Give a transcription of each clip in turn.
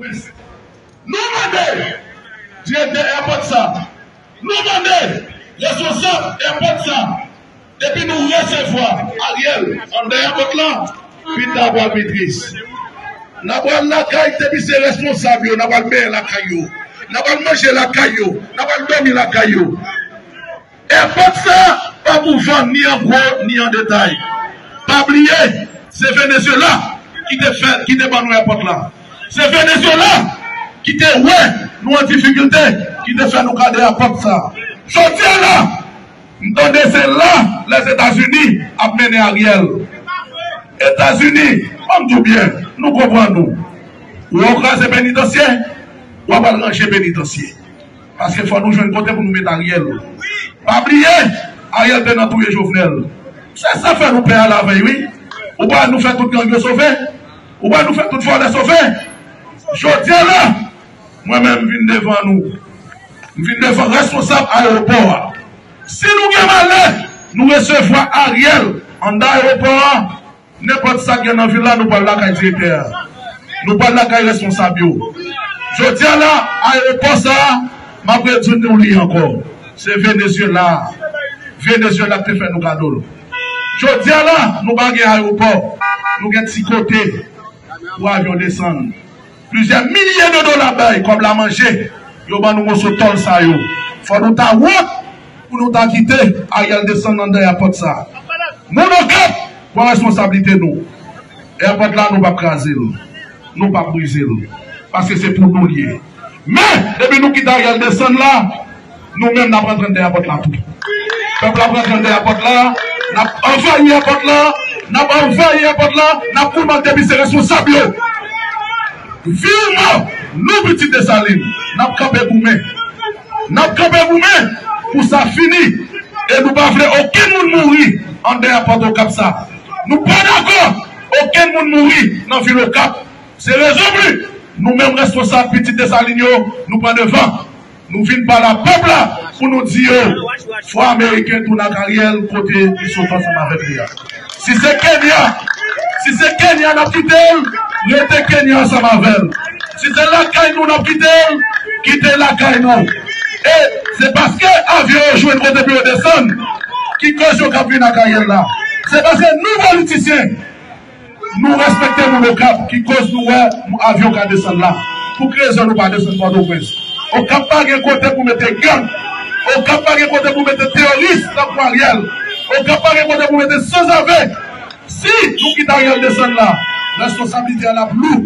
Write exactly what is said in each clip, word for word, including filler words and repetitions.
Nou mande direktè èpòt sa, nou mande responsab èpòt sa, depi nou resevwa Ariel anndan èpòt la, pita pral pi tris. N a pral lakay, depi se responsab yo, n a pral benyen lakay yo, n a pral manje lakay yo, n a pral dòmi lakay yo. Èpòt sa pa pou vann ni an gwo ni an detay. Pa bliye, se Venezuela ki te fè, ki te ban nou èpòt la. Se Venezuela ki te wè nou an difikilte, ki te fè nou gade èpòt sa. Jodi a la, m tande se la Lèzetazini ap mennen Ariel. Etazini, ban m di w byen, nou konprann nou. Ou wè w kraze penitansye, w ap al ranje penitansye. Paske fò nou jwenn kote pou nou met Ariel. Pa bliye, Ariel te nan touye Jovenel. Se sa fè nou pè a lavèy, wi. Ou pa nou fè tout gang yo sove? Ou pa nou fè tout vòlè sove? Jodi a la, mwen menm m vin devan nou. M vin devan responsab ayewopò a. Si nou gen malè, nou resevwa Ariel anndan ayewopò a, nenpòt sa k gen nan vil la, nou pral lakay direktè a. Nou pral lakay responsab yo. Jodi a la, ayewopò sa a, m ap redi nou li ankò. Se Venezuela. Venezuela ki te fè nou kado l. Jodi a la, nou pa gen ayewopò. Nou gen ti kote pou avyon desann. Plizyè milye de dola bay kòb la manje, yo ban nou moso tòl sa yo. Fò nou ta wont pou nou ta kite Ariel desann anndan èpòt sa. Moun Okap, pran responsablite nou. Èpòt la, nou p ap kraze l. Nou p ap brize l. Paske se pou nou l ye. Men, depi nou kite Ariel desann la, nou menm n ap rantre anndan èpòt la tou. Pèp la ap rantre anndan èpòt la, n ap anvayi èpòt la, n ap anvayi èpòt la, n ap goumen depi se responsab yo. Viv mò, nou pitit Desalin, n ap kanpe goumen. N ap kanpe goumen pou sa fini. E nou pa vle okenn moun mouri anndan èpòt Okap sa. Nou pa dakò okenn moun mouri nan vil Okap. Se rezon pou nou menm responsab pitit Desalin yo, nou pran devan. Nou vin pale a pèp la pou nou di yo, fò Ameriken tounen ak Ariel kote li sot ansanm avèk li a. Si se Kenya, si se Kenya n ap kite l, rete Kenya ansanm avè l. Si se lakay nou n ap kite l, kite lakay nou. E se paske avyon yo jwenn kote pou yo desann ki koz yo k ap vin ak Ariel la. Se paske nou politisyen, nou respekte moun Okap ki koz nou wè avyon ka desann la. Pou ki rezon nou pa desann Pòtoprens? Okap pa gen kote pou mete gang. Okap pa gen kote pou mete teyoris tankou Ariel. Okap pa gen kote pou mete sanzave. Si nou kite Ariel desann la, responsablite a l ap lou.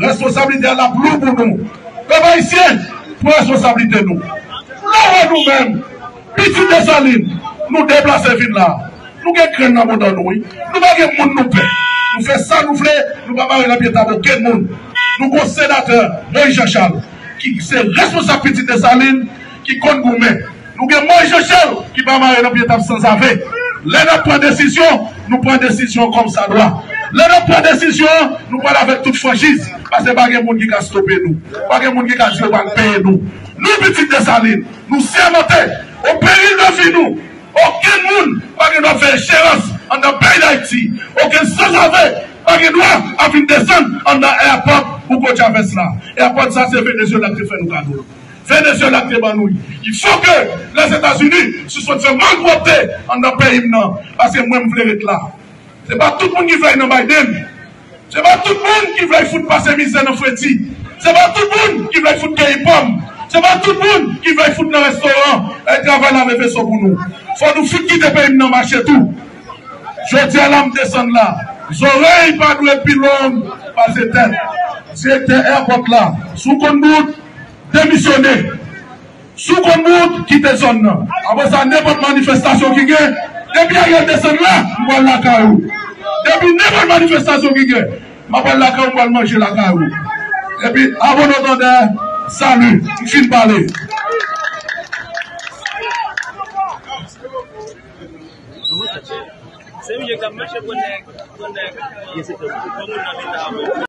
Responsablite a l ap lou pou nou. Pèp ayisyen, pran responsablite nou. Lè w wè nou menm, pitit Desalin, nou deplase vin la. Nou gen grenn nan bouda nou, wi. Nou pa gen moun nou pè. Nou fè sa nou vle, nou pa mare nan pye tab okenn moun. Nou gon senatè, Moïse Jean Charles, ki se responsab pitit Desalin, ki konn goumen. Nou gen Moïse Jean Charles, ki pa mare nan pye tab sanzave. Lè n ap pran desizyon, nou pran desizyon kòmsadwa. Lè n ap pran desizyon, nou pran l avèk tout franchiz, paske pa gen moun ki ka stope nou. Pa gen moun ki ka di yo pral peye nou. Nou pitit Desalin, nou sèmante, o peril de vi nou, okenn moun pa gen dwa fè enjerans anndan peyi Dayiti. Okenn sanzave pa gen dwa ap vin desann anndan èpòt Hugo Chavez la. Èpòt sa, se Venezuela ki te fè nou kado l. Venezuela ki te ban nou l. Il faut que Lèzetazini sispann fè malpwòpte anndan peyi m nan. Paske mwen, m vle ret la. Se pa tout moun ki vle al nan Biden. Se pa tout moun ki vle fout pase mizè nan fredi. Se pa tout moun ki vle fout keyi pòm. Se pa tout moun ki vle fout nan restoran, al travay lave veso pou nou. Fò nou fout kite peyi m nan mache tou. Jodi a la, m desann la. Zòrèy pa dwe pi long pase tèt. Direktè èpòt la, si w konn bout, demisyone. Si w konn bout, kite zòn nan. Apre sa, nenpòt manifestasyon ki gen, depi Ariel desann la, m pral lakay ou. Depi nenpòt manifestasyon ki gen, m ap pral lakay ou, m pral manje lakay ou. Epi, a bon antandè, sali, m fin pale. Se misye k ap mache pou nèg, pou nèg, pou moun nan leta a.